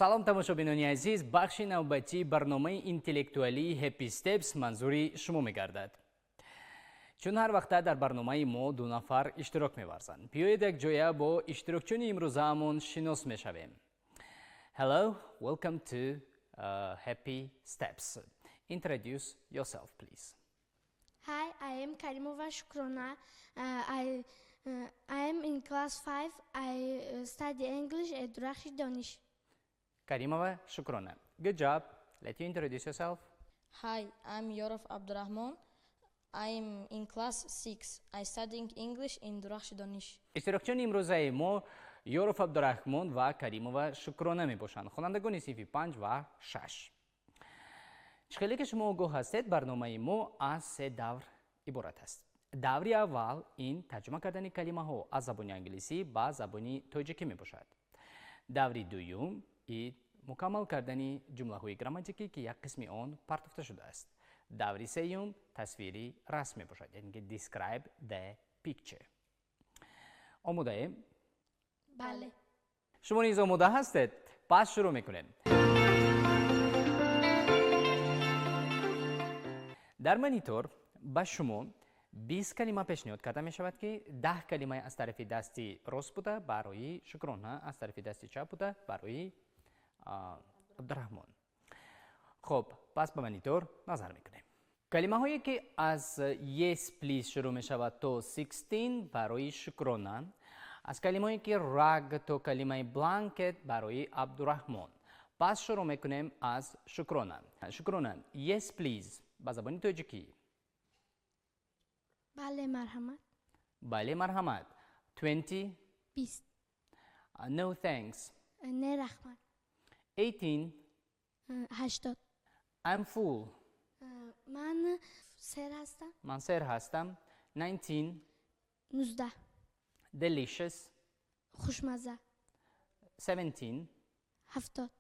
Салом, тамошобинони азиз! Бахши навбатии барномаи интеллектуалии Happy Steps манзури шумо мегардад. Чун ҳар вақта дар барномаи мо ду нафар иштирок меварзанд, биёед, якҷоя бо иштирокчиёни имрӯзаамон шинос мешавем. Hello, welcome to Happy Steps. Introduce yourself, please. Hi, I am Karimova Shukrona. I am in class 5. I study English at Durakhshi Donish. Karimova Shukrona. Good job. Let you introduce yourself. Hi, I'm Yorov Abdurrahman. I'm in class 6. I studying English in Durakhshi Donish. Иштирокчиёни имрӯзаи мо Ёров Абдурахмон ва Каримова Шукрона мебошанд, хонандагони синфи панҷ ва шаш. Чӣ хеле ки шумо огоҳ ҳастед, барномаи мо аз се давр иборат аст. Даври аввал ин тарҷума кардани калимаҳо аз забони англисӣ ба забони тоҷикӣ мебошад. Даври дуюм ин мукаммал кардани ҷумлаҳои грамматикӣ, ки як қисми он партофта шудааст. Даври сеюм тасвири расм мебошад, яъне ки describe the picture. Омодаем? Бале. Шумо низ омода ҳастед? Пас шурӯъ мекунем. Дар монитор ба шумо 20 калима пешниҳод карда мешавад, ки 10 калимаи аз тарафи дасти рост буда барои Шукрона, аз тарафи дасти чап буда барои Абдураҳмон. Хуб, пас ба монитор назар мекунем. Калимаҳое ки аз yes please шурӯъ мешавад то 16 барои Шукрона, аз калимаҳое ки rug то калимаи blanket барои Абдураҳмон. Пас шурӯъ мекунем аз Шукрона. Шукрона, yes please ба забони тоҷикӣ? Бале, марҳамат. Бале, марҳамат. 20. 20. No thanks. Не, раҳмат. 18. 80. I'm full. Ман сер ҳастам. Ман сер ҳастам. 19. 19. Delicious. Хушмаза. 17. 70.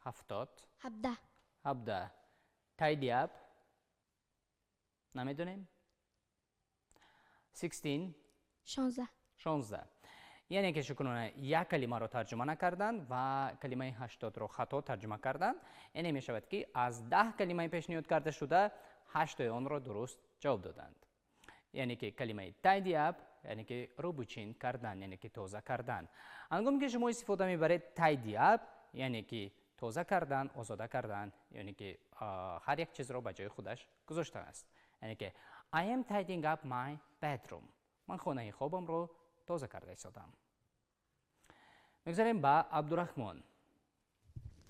70. 17. 17. Tidy up. Намедонем. 16. 16. 16. Яъне ки Шукрона як калимаро тарҷума накарданд ва калимаи 80-ро хато тарҷума карданд. Яъне мешавад, ки аз 10 калимаи пешниҳод карда шуда ҳаштои онро дуруст ҷавоб доданд. Яъне ки калимаи tidy up, яъне ки рӯбучин кардан, яъне ки тоза кардан. Ҳангоме ки шумо истифода мебаред tidy up, яъне ки тоза кардан, озода кардан, яъне ки ҳар як чизро ба ҷои худаш гузоштан аст. Яъне ки I am tidying up my bedroom. Ман хонаи хобамро тоза карда истодам. Мегузарем ба Абдурахмон.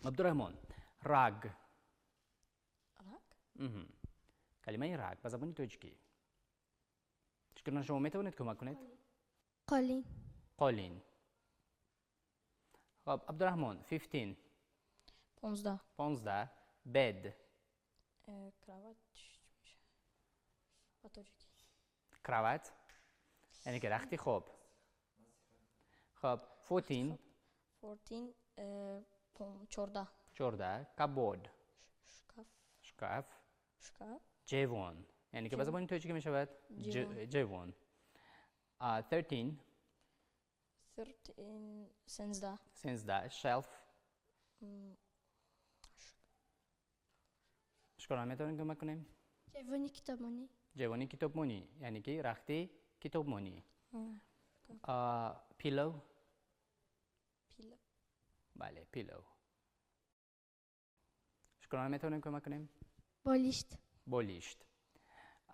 Абдурахмон, rug. Rug? Калимаи rug ба забони тоҷикӣ? Шукрона, шумо метавонед кӯмак кунед? Қолин. Қолин. Хоб, Абдурахмон, 15. 15. 15. Bed. Кровать чӣ мешавад ба тоҷикӣ? Кровать, яъне ки рахти хоб. Хоб, 14. 14, 14. 14. Cupboard. Шкаф. Шкаф. Шкаф. Ҷевон, яъне ки ба забони тоҷикӣ мешавад ҷевон. 13. 13, 13. 13. Shelf. Шукрона, метавонем кӯмак кунем? Ҷевони китобмонӣ. Ҷевони китобмонӣ, яъне ки рахти китобмонӣ. Pillow. Pillow. Бале, pillow. Шукрона, метавонем кӯмак кунем? Болишт. Болишт.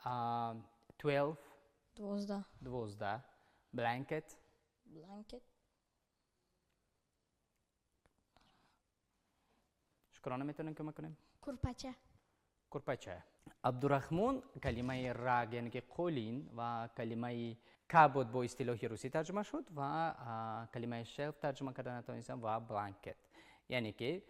12. 12. 12. Blanket. Blanket. Шукрона, метавонем кӯмак кунем? Курпача. Курпача. Абдурахмон калимаи rug, яъне ки қолин, ва калимаи cupboard бо истилоҳи русӣ тарҷума шуд ва калимаи shelf тарҷума карда натавонистам ва blanket. Яъне ки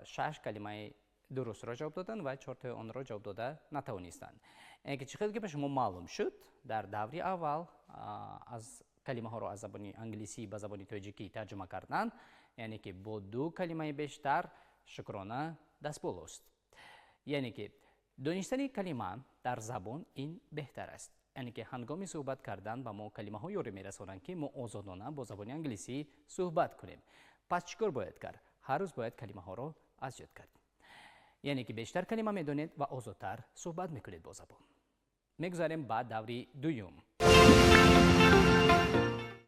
шаш калимаи дурустро ҷавоб доданд ва чортои онро ҷавоб дода натавонистанд. Яъне ки чӣ хел ки ба шумо маълум шуд, дар даври аввал аз калимаҳоро аз забони англисӣ ба забони тоҷикӣ тарҷума кардан, яъне ки бо ду калимаи бештар Шукрона дастболост. Яъне ки донистани калима дар забон ин беҳтар аст. Яъне ки ҳангоми суҳбат кардан ба мо калимаҳо ёрӣ мерасонанд, ки мо озодона бо забони англисӣ суҳбат кунем. Пас чӣ кор бояд кард? Ҳар рӯз бояд калимаҳоро аз ёд кард. Яъне ки бештар калима медонед ва озодтар суҳбат мекунед бо забон. Мегузарем ба даври дуюм.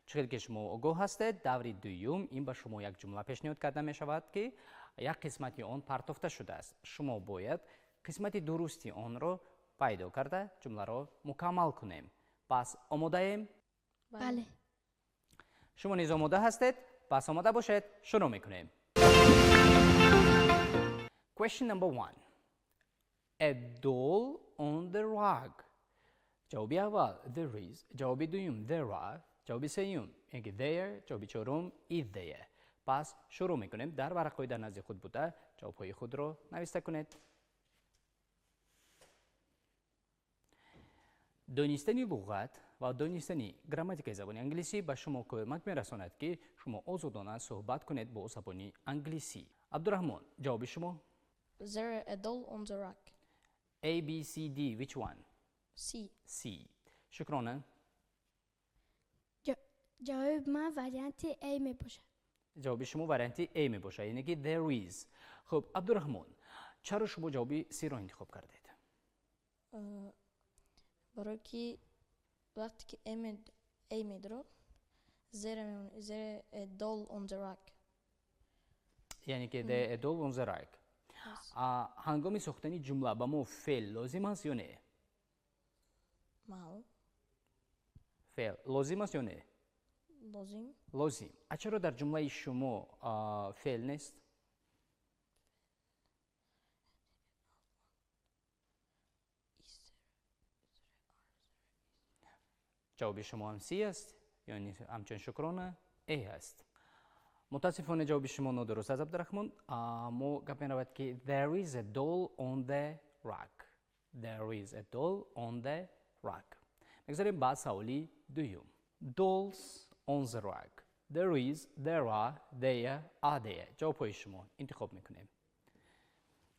Чӣ хел ки шумо огоҳ ҳастед, даври дуюм ин ба шумо як ҷумла пешниҳод карда мешавад, ки як қисмати он партофта шудааст. Шумо бояд қисмати дурусти онро пайдо карда ҷумларо мукаммал кунем. Пас омодаем? Бале. Шумо низ омода ҳастед? Пас омода бошед, шурӯъ мекунем. Question number 1. A doll on the rug. Ҷавоби аввал there is, ҷавоби дуюм there are, ҷавоби сеюм яке there, ҷавоби чорум is there. Пас шурӯъ мекунем. Дар варақҳои дар назди худ буда ҷавобҳои худро нависта кунед. Донистани луғат ва донистани грамматикаи забони англисӣ ба шумо кӯмак мерасонад, ки шумо озодона суҳбат кунед бо забони англисӣ. Абдураҳмон, ҷавоби шумо? There a doll on the rug. A, B, C, D, which one? C. C. Шукрона. Ҷавоби ман варианти A мебошад. Ҷавоби шумо варианти A мебошад, яъне ки there is. Хуб, Абдураҳмон, чаро шумо ҷавоби C-ро интихоб кардед? Барои ки вақте ки A медро, there a doll on the rug. Яъне ки there a doll on the rug. Ҳангоми сохтани ҷумла ба мо феъл лозим аст ё не? Маълум. Феъл лозим аст ё не? Лозим. Лозим. А чаро дар ҷумлаи шумо феъл нест? Ҷавоби шумо ҳам C аст ё ҳамчун Шукрона A аст? Мутаассифона ҷавоби шумо нодуруст аст, Абдураҳмон. Мо гап меравад ки there is a doll on the rug. There is a doll on the rug. Мегузарем ба саволи дуюм. Dolls on the rug. There is, there are, there, are there. Ҷавобҳои шумо интихоб мекунем.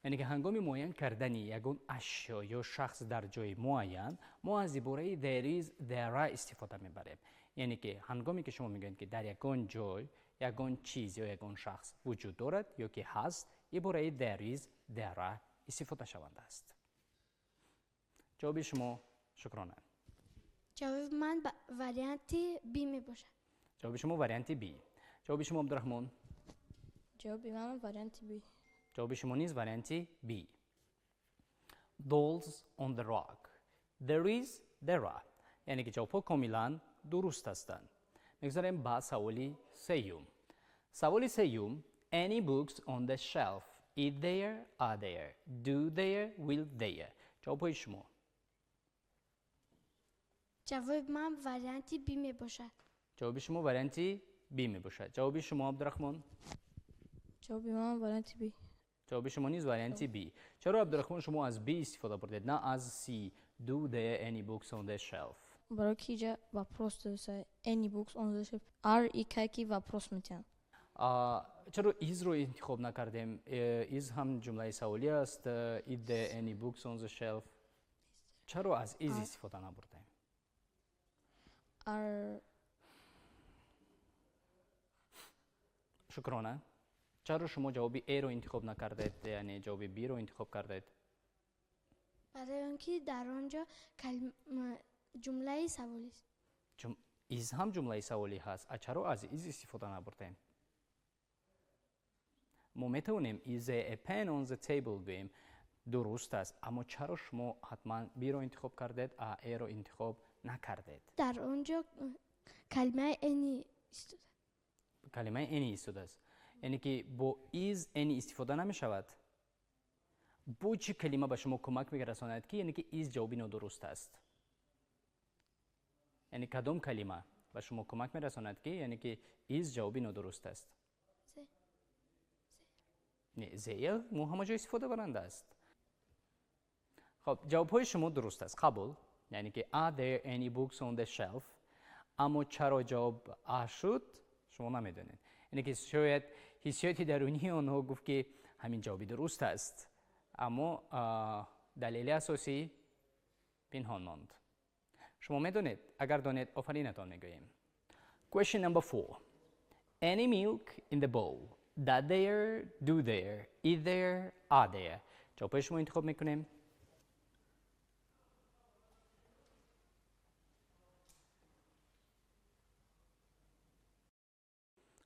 Яъне ки ҳангоми муайян кардани ягон ашё ё шахс дар ҷои муайян, мо аз ибораи there is, there are истифода мебарем. Яъне ки ҳангоме ки шумо мегӯед, ки дар ягон ҷой ягон чиз ё ягон шахс вуҷуд дорад ё ки ҳаст, ибораи there is, there are истифода шаванда аст. Ҷавоби шумо, Шукрона? Ҷавоби ман варианти B мебошад. Ҷавоби шумо варианти B. Ҷавоби шумо, Абдураҳмон? Ҷавоби ман варианти B. Ҷавоби шумо низ варианти B. Dolls on the rug. There is, there are. Яъне ки ҷавобҳо комилан дуруст ҳастанд. Мегузарем ба саволи сеюм. Саволи сеюм. Any books on the shelf? Is there, are there? Do there, will there? Ҷавобҳои шумо. Ҷавоби ман варианти B мебошад. Ҷавоби шумо варианти B мебошад. Ҷавоби шумо, Абдураҳмон? Ҷавоби ман варианти B. Ҷавоби шумо низ варианти B. Чаро, Абдураҳмон, шумо аз B истифода бурдед, на аз C? Do there any books on the shelf? Барои ки иҷа вопрос доса, any books on the shelf. Are и кай ки вопрос метиҳанд. Чаро is-ро интихоб накардем? Is ҳам ҷумлаи саволӣ аст. Is there any books on the shelf? Чаро аз is истифода набурдем? Are. Шукрона, чаро шумо ҷавоби A-ро интихоб накардед, яъне ҷавоби B-ро интихоб кардед? Барои он ки дар он ҷо ҷумлаи саволист. Is ҳам ҷумлаи саволӣ ҳаст. А чаро аз is истифода набурдем? Мо метавонем is there a pen on the table гӯем. Дуруст аст, аммо чаро шумо ҳатман B-ро интихоб кардед, а A-ро интихоб накардед? Дар он ҷо калимаи any истодааст. Калимаи any истодааст. Яъне ки бо is any истифода намешавад. Бо чӣ калима ба шумо кӯмак мерасонад, ки яъне ки is ҷавоби нодуруст аст? Яъне кадом калима ба шумо кӯмак мерасонад, ки яъне ки is ҷавоби нодуруст аст? Не, there мо ҳама ҷо истифода баранда аст. Хоб, ҷавобҳои шумо дуруст аст, қабул. Яъне ки are there any books on the shelf? Аммо чаро ҷавоб а шуд, шумо намедонед. Яъне ки шояд ҳиссиёти дарунии онҳо гуфт, ки ҳамин ҷавоби дуруст аст, аммо далели асосӣ пинҳон монд. Шумо медонед? Агар донед, офаринатон мегӯем. Question number 4. Any milk in the bowl? That there, do there, is there, are there. ҷавобҳои шумо интихоб мекунем.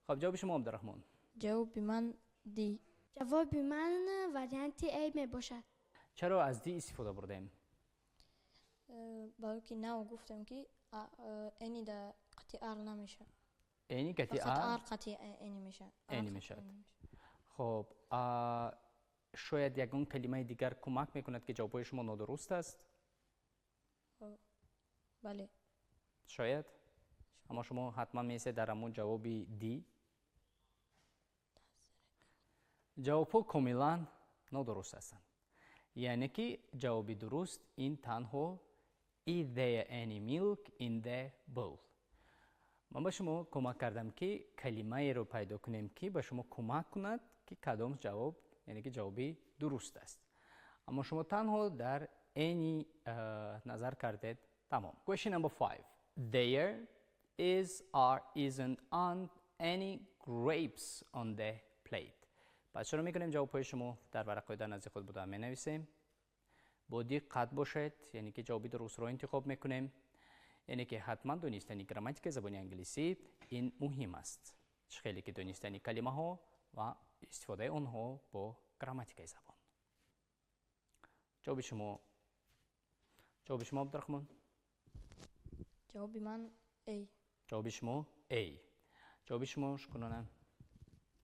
خب جواب شما عبدالرحمن. جواب من D. جواب من варианти A میباشد. چرا از D استفاده بردیم؟ برای که نو گفتم که any در قطعی are نمیشه. any قطعی are؟ قطعی any میشه. any میشه. خب شاید یگان کلمه دیگر کمک میکند که جوابهای شما نادرست است؟ بله. شاید. اما شما حتما میسه در همون جواب D. جوابها کاملا نادرست هستند. یعنی که جواب درست این تنها Is there any milk in the bowl؟ من به شما کمک کردم که کلمه رو پیدا کنیم که به شما کمک کند که کدام جواب، یعنی که جوابی درست است. اما شما تنها در any نظر کردید. تمام. Question number 5. There is, are, isn't, aren't any grapes on the plate. پس شروع میکنیم جوابهای شما در ورقهای در نزد خود بوده می نویسیم. با دقت باشید، یعنی که جواب درست رو انتخاب میکنیم. یعنی که حتما دونستن گراماتیک زبان انگلیسی این مهم است. خیلی که دونستن کلمه ها و استفاده آنها با گراماتیک زبان. جواب شما، جواب شما عبدالرحمن. جواب من A. جواب شما A. جواب شما شکرانه.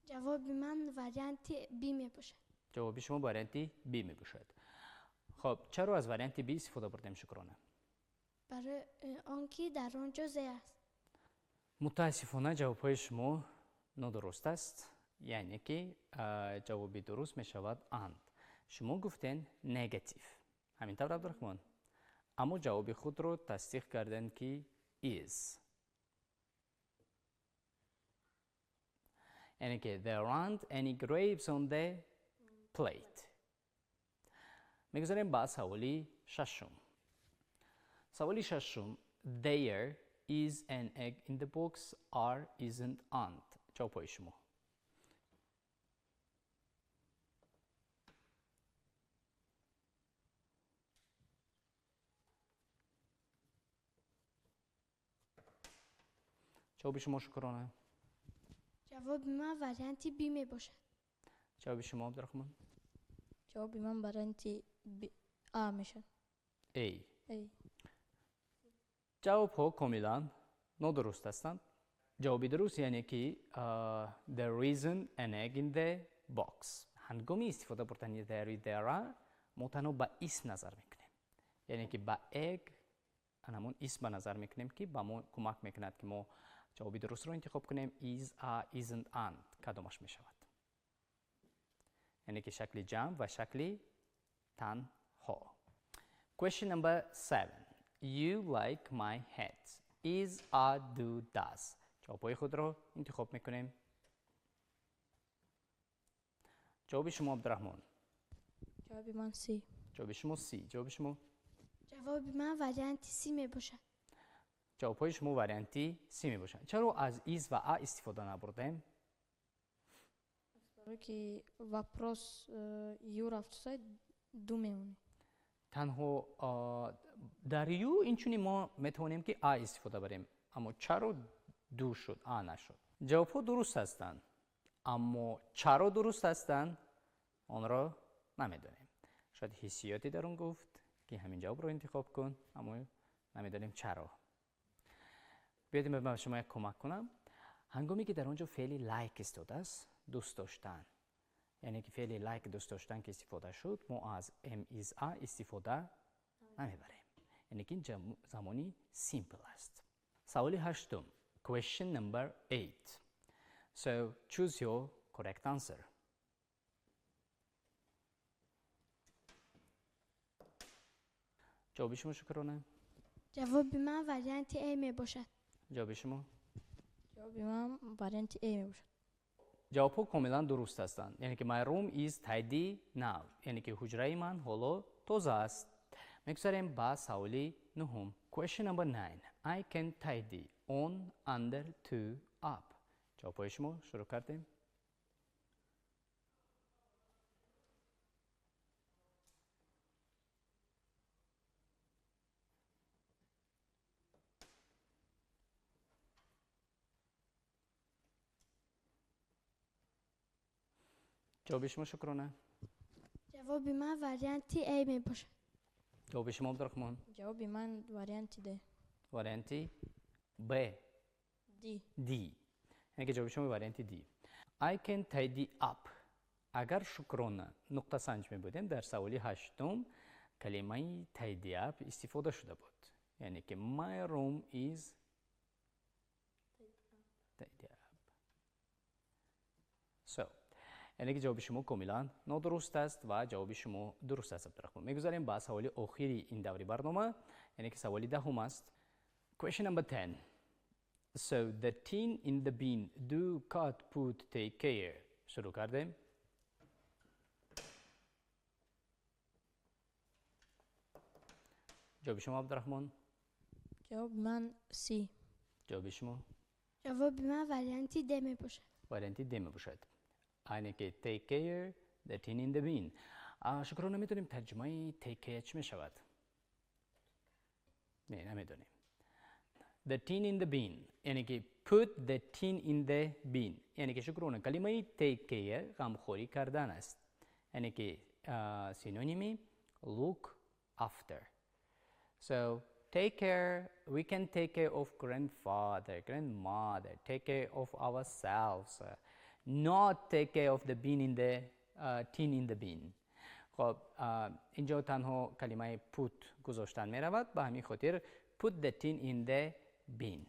جواب من варианти B می باشد. جواب شما варианти B می باشد. خب چرا از варианти B استفاده بردیم شکرانه؟ برای آنکه در آنجا the است. متاسفانه جوابهای شما نادرست است. یعنی که جواب درست می شود aren't. شما گفتین نگاتیو. همین طور عبدالرحمن. اما جواب خود رو تصدیق کردن که is. یعنی که there aren't any grapes on the plate. میگذاریم با سوالی ششم. سوالی ششم there is an egg in the box, are, isn't, aren't. جوابهای شما. جواب شما شکرانه. جواب من варианти B می باشد. جواب شما عبدالرحمن. جواب من варианти B A میشه. A. A. جواب ها کاملا نادرست هستند. جواب درست یعنی که there isn't an egg in the box. هنگامی استفاده بردن there is there are ما تنها به اسم نظر میکنیم. یعنی که به egg همون اسم نظر میکنیم که به ما کمک میکند که ما جواب درست رو انتخاب کنیم. is, a, isn't, aren't کدامش می شود. یعنی که شکل جمع و شکل تنها. Question number 7. You like my hat. Is, are, do, does. جوابهای خود رو انتخاب میکنیم. جواب شما عبدالرحمن. جواب من C. جواب شما C. جواب شما؟ جواب من варианти C می باشد. جوابهای شما варианти C می باشند. چرا از is و a استفاده نبردیم؟ برای که вопрос you رفت سای do میمونه. تنها در you اینچونی ما میتونیم که a استفاده بریم، اما چرا do شد a نشد؟ جوابها درست هستند، اما چرا درست هستند آن را نمیدانیم. شاید حسیاتی در اون گفت که همین جواب رو انتخاب کن، اما نمیدانیم چرا. بیایید من به شما یک کمک کنم. هنگامی که در اونجا فعل like استفاده است، دوست داشتن، یعنی که فعل like دوست داشتن که استفاده شد، ما از am is a استفاده نمیبریم. یعنی که این زمانی simple است. سوال هشتم، question number 8. So choose your correct answer. جواب شما شکرانه. جواب من варианти A می باشد. جواب شما؟ جواب من варианти A می باشد. جوابها کاملا درست هستند. یعنی که my room is tidy now. یعنی که حجره من حالا تازه است. میگذاریم با سوالی نهم. Question number 9. I can tidy on, under, to, up. جوابهای شما شروع کردیم. Ҷавоби шумо, Шукрона? Ҷавоби ман варианти А мебошад. Ҷавоби шумо, Абдурахмон? Ҷавоби ман варианти Д. Варианти Б. D. D. Яъне ки ҷавоби шумо варианти D. I can tidy up. Агар, Шукрона, нуқтасанҷ мебудем, дар саволи ҳаштум калимаи tidy up истифода шуда буд. Яъне ки my room is tidy up. So, яъне ки ҷавоби шумо комилан нодуруст аст ва ҷавоби шумо дуруст аст, Абдурахмон. Мегузарем ба саволи охири ин даври барнома, яъне ки саволи 10-ум аст. Question number 10. So the tin in the bin, do, cut, put, take care. Шурӯъ кардем. Ҷавоби шумо, Абдурахмон? Ҷавоби ман C. Ҷавоби шумо? Ҷавоби ман варианти Д мебошад. Варианти Д мебошад. Яъне ки take care the tin in the bin. Шукрона, медонем тарҷумаи take care чӣ мешавад? Не, намедонем. The tin in the bin, яъне ки put the tin in the bin. Яъне ки, Шукрона, калимаи take care ғамхорӣ кардан аст. Яъне ки синоними look after. So take care, we can take care of grandfather, grandmother, take care of ourselves, not take care of the bin in the tin in the bin. خب، اینجا تنها کلمه put گذاشتن می رود، به همین خاطر put the tin in the bin.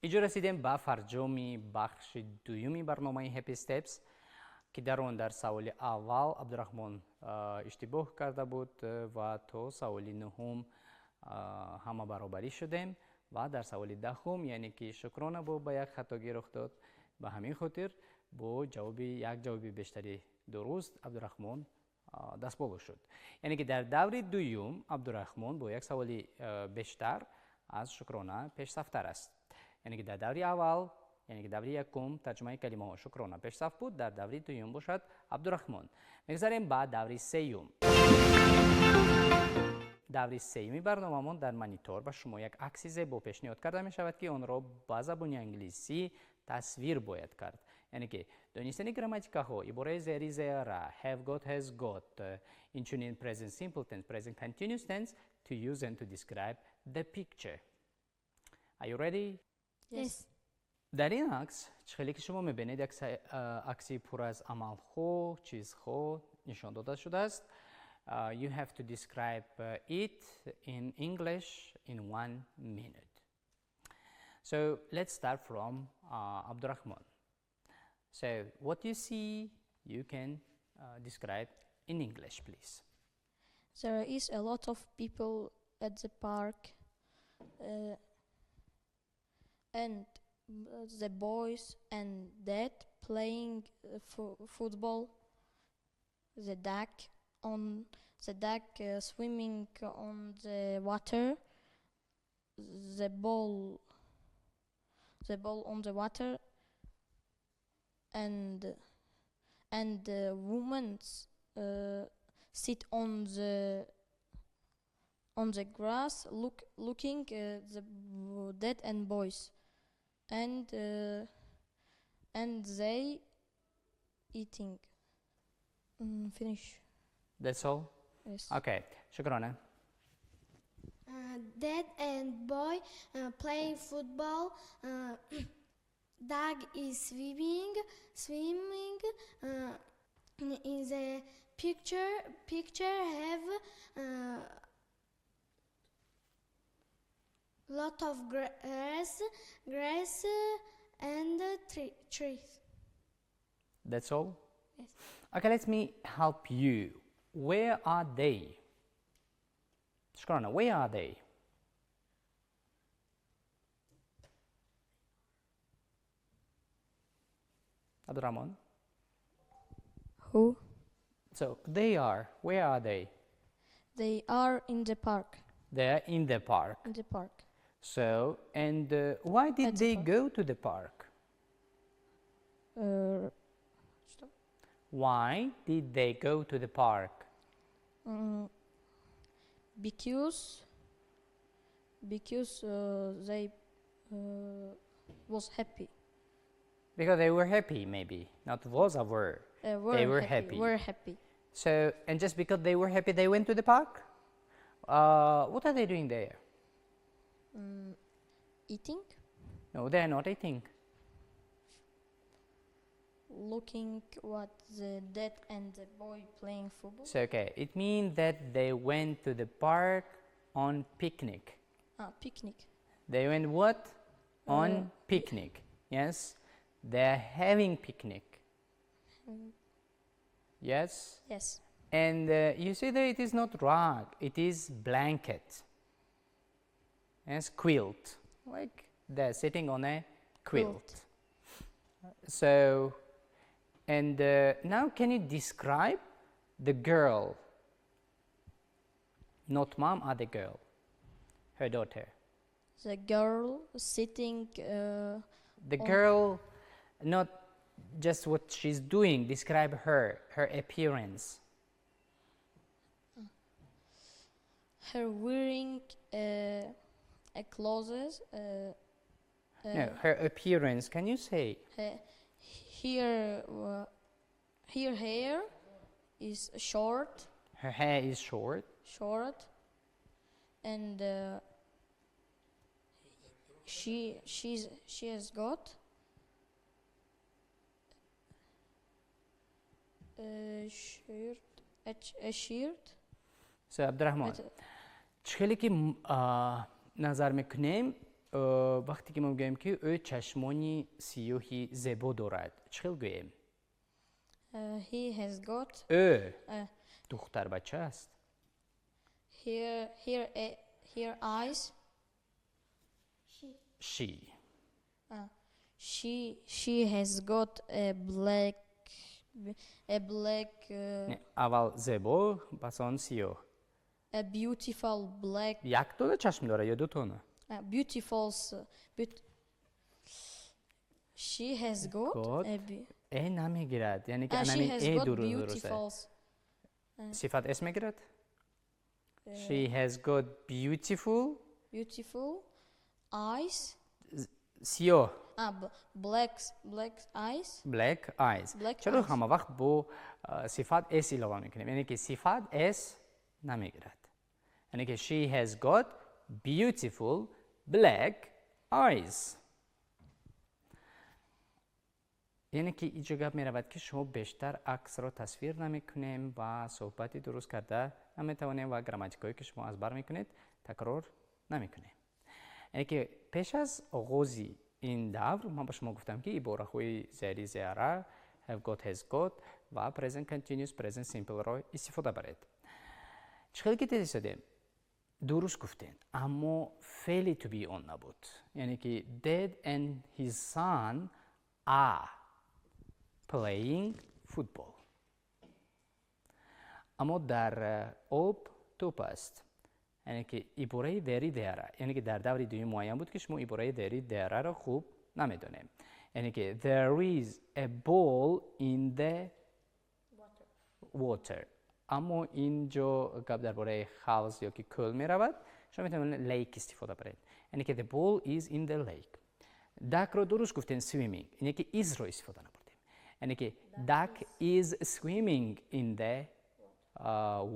اینجا رسیدیم به فرجام بخش دویومی برنامه Happy Steps که در آن در سوال اول عبدالرحمن اشتباه کرده بود و تا سوال نهم همه برابری شدیم و در سوال 10-م، یعنی که شکرانه با یک خطاگی رخ داد، به همین خاطر با جواب یک جواب بیشتری درست عبدالرحمن دست بالا شد. یعنی که در دور دوم عبدالرحمن با یک سوال بیشتر از شکرانه پیشرفت‌تر است. یعنی که در دور اول، یعنی که دور یکم ترجمه کلمه ها شکرانه پیشرفت بود، در دور دوم باشد عبدالرحمن. میگذریم به دور سیوم. دور سیومی برنامه‌مان در منیتور به شما یک عکس زیبا پیشنهاد کرده می شود که آن را به زبان انگلیسی تصویر باید کرد. یعنی که دانستن گراماتیکا ها، عباره there is, there are, have got, has got، اینچنین present simple tense, present continuous tense to use and to describe the picture. Are you ready? Yes. در این عکس خیلی که شما میبینید یک عکسی پر از عملها، چیزها نشان داده شده است. You have to describe it in English in 1 minute. So let's start from Abdurrahman. So what you see, you can describe in English, please. There is a lot of people at the park, and the boys and dad playing football, the duck on the duck swimming on the water, the ball on the water, and the women sit on the grass looking the dad and boys, and they eating. Finish. That's all? Yes. Okay. Shukrana. Dad and boy playing football. Dog is swimming. In the picture have lot of grass and trees. That's all? Yes. Okay, let me help you. Where are they? Shukrana, where are they? Abdurrahman? Who? So they are, where are they? They are in the park. They are in the park. In the park. And why did At the they park. go to the park? Stop. Why did they go to the park? Because they was happy. Because they were happy, maybe. Not was or were. Were They were happy. Were happy. So, and just because they were happy, they went to the park? What are they doing there? Eating? No, they are not eating. Looking what the dad and the boy playing football. So, okay, it means that they went to the park on picnic. Ah, picnic. They went what? On picnic. Yes, they're having picnic. Yes. Yes. And you see that it is not rug, it is blanket. Yes, quilt. Like they're sitting on a quilt. So, and now can you describe the girl? Not mom, other girl, her daughter. The girl sitting. The girl, not just what she's doing, describe her, her appearance. Her wearing a clothes. No, her appearance, can you say? Her hair is short. Her hair is short. Short, and she has got a shirt. So, Abdurrahman, чхеле ки назар мекунем, вақте ки мо гӯем ки ӯ чашмони сиёҳи зебо дорад, чхел гӯем? He has got. Ӯ духтарбача аст. Her eyes. She. She has got a black. Аввал зебо, пас он сиёҳ. A beautiful black. Як дона чашм дорад ё ду тона? Beautiful. She has got. Э намегирад, яъне ки анами э дуруст аст. Сифат эс мегирад? She has got beautiful. Beautiful eyes. Сиёҳ. Black eyes. Black eyes. Чаро ҳама вақт бо сифат s илова мекунем? Яъне ки сифат s намегирад. Яъне ки she has got beautiful black eyes. Яъне ки инҷо гап меравад ки шумо бештар аксро тасвир намекунем ва суҳбати дуруст карда наметавонем ва грамматикое ки шумо аз бар мекунед такрор намекунем. Яъне ки пеш аз оғози ин давр ман ба шумо гуфтам ки ибораҳои there is, there are, have got, has got ва present continuous, present simple-ро истифода баред. Чӣ хеле ки дидистодем? Дуруст гуфтем, аммо феъли to be он набуд. Яъне ки dad and his son are playing football. Аммо дар об тӯп аст. Яъне ки ибораи there is, there are. Яъне ки дар даври дуюм муайян буд ки шумо ибораи there is, there are-ро хуб намедонем. Яъне ки there is a ball in the water. Аммо инҷо гап дар бораи ҳавз ё ки кӯл меравад, шумо метавонед lake истифода баред. Яъне ки the ball is in the lake. Duck-ро дуруст гуфтем swimming, яъне ки is-ро истифода набурдем. Яъне ки duck is swimming in the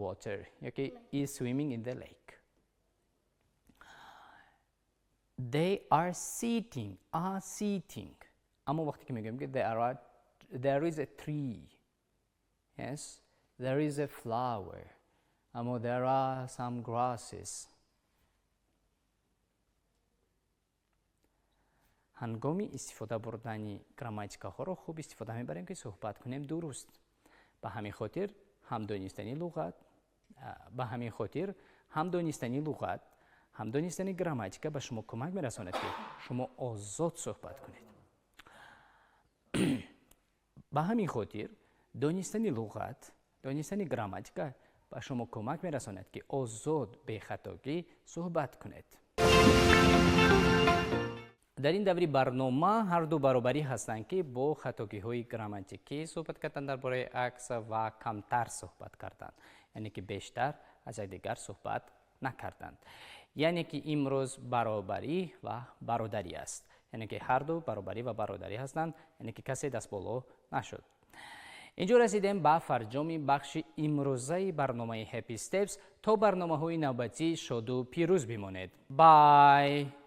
water, ё ки is swimming in the lake. They are sitting, are sitting. Аммо вақте ки мегӯем ки there is a tree, yes, there is a flower, аммо there are some grasses. Ҳангоми истифода бурдани грамматикаҳоро хуб истифода мебарем ки суҳбат кунем дуруст. Ба ҳамин хотир ҳам донистани луғат, ба ҳамин хотир ҳам донистани луғат, ҳам донистани грамматика ба шумо кӯмак мерасонад ки шумо озод суҳбат кунед. Ба ҳамин хотир донистани луғат, донистани грамматика ба шумо кӯмак мерасонад ки озод бехатогӣ суҳбат кунед. Дар ин даври барнома ҳар ду баробарӣ ҳастанд ки бо хатогиҳои грамматикӣ суҳбат кардан дар бораи акс ва камтар суҳбат карданд, яъне ки бештар аз якдигар суҳбат накарданд. Яъне ки имрӯз баробарӣ ва бародарӣ аст. Яъне ки ҳарду баробарӣ ва бародарӣ ҳастанд, яъне ки касе дастболо нашуд. Инҷо расидем ба фарҷоми бахши имрӯзаи барномаи Happy Steps. То барномаҳои навбатӣ шоду пирӯз бимонед. Bye.